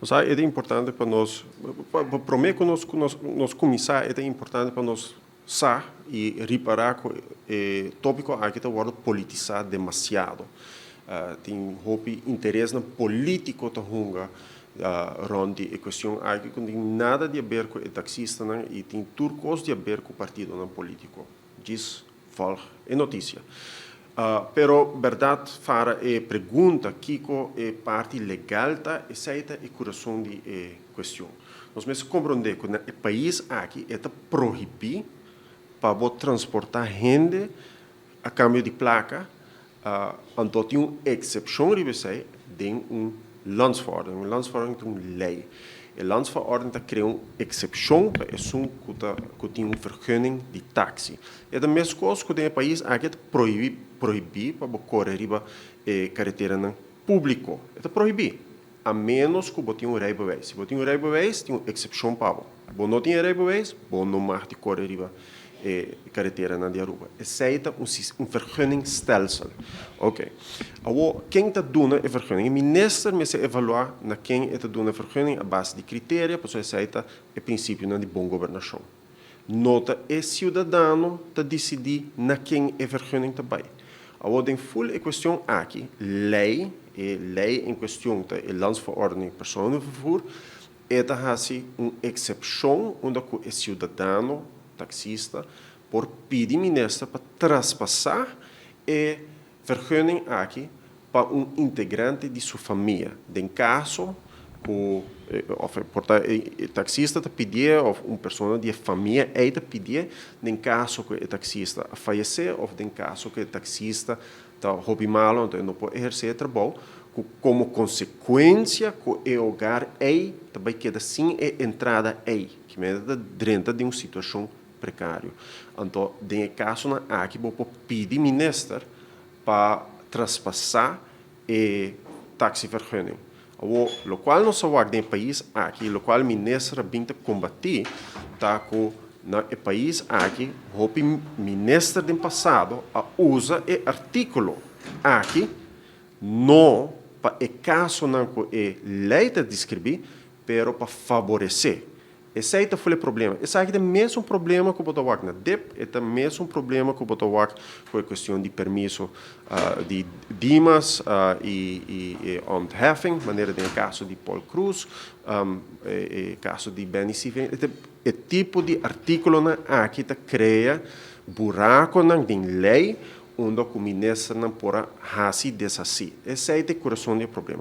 Osea, ta importante pa nos, pa promé ku nos kuminsá, ta importante pa nos sa i ripará ku e tópiko aki ta wòrdu politisá demasiado. Tin hopi interes na polítiko ta hunga rònt di e kuestion aki ku no tin nada di haber ku e taksistanan i tin tur kos di haber ku partidonan polítiko. Djis volg e notisia. Pero bèrdat fara e pregunta kiko e parti legal ta, esei ta e kurason di e kuestion. Nos mester komprondé ku na e pais aki e ta prohibí pa bo transportá hende a kambio di plaka, anto tin un eksepshon riba esei den un landsverordening. Un landsverordening ta un lei. E landsverordening ta krea un eksepshon pa esun ku ta ku tin un vergunning di taksi. E ta meskos ku den e pais aki e ta prohibí prohibí pa bo kore riba e kareteranan públiko. E ta prohibí, a ménos ku bo tin un rijbewijs. Si bo tin un rijbewijs, tin un eksepshon pa bo. Bo no tin e rijbewijs, bo no mag di kore riba e kareteranan di Aruba. Esei ta un un vergunningstelsel. Oké. Awor, ken ta duna e vergunning? E minister mester evaluá na ken e ta duna e vergunning a base di kriteria, pasobra esei ta e prinsipionan di bon gobernashon. No ta e siudadano ta disidí na ken e vergunning ta bai. Awor, den ful e kuestion aki, lei, e lei en kuestion ta e Landsverordening Personenvervoer, e ta hasi un eksepshon unda ku e siudadano, taksista, por pidi minister pa traspasá e vergunning aki pa un integrante di su famia, den kaso ku òf por ta e taksista ta pidié òf un persona di e famia ei ta pidié, den kaso ku e taksista a fayesé òf den kaso ku e taksista ta hopi malu anto e no por ehersé e trabou, ku komo konsekuensia ku e hogar ei ta bai keda sin e entrada ei, ki manera ta drenta den un situashon prekario. Anto den e kasonan aki bo por pidi minister pa traspasá e taxivergunning. Awor, lokual nos a wak den e pais aki, lokual minister a bin ta kombatí, ta ku na e pais aki hopi minister den pasado a usa e artíkulo aki no pa e kasonan ku e lei ta deskribí, pero pa faboresé. Esei ta ful e problema. Esaki ta e mesun problema ku bo ta wak na dip, e ta mesun problema ku bo ta wak ku e kuestion di permiso di Dimas i e ontheffing, manera den e kaso di Paul Croes, e kaso di Benny Sivin. E tipo di artíkulonan aki ta krea burakonan den lei unda ku ministernan por a hasi deshasí. Esei ta e kurason di e problema.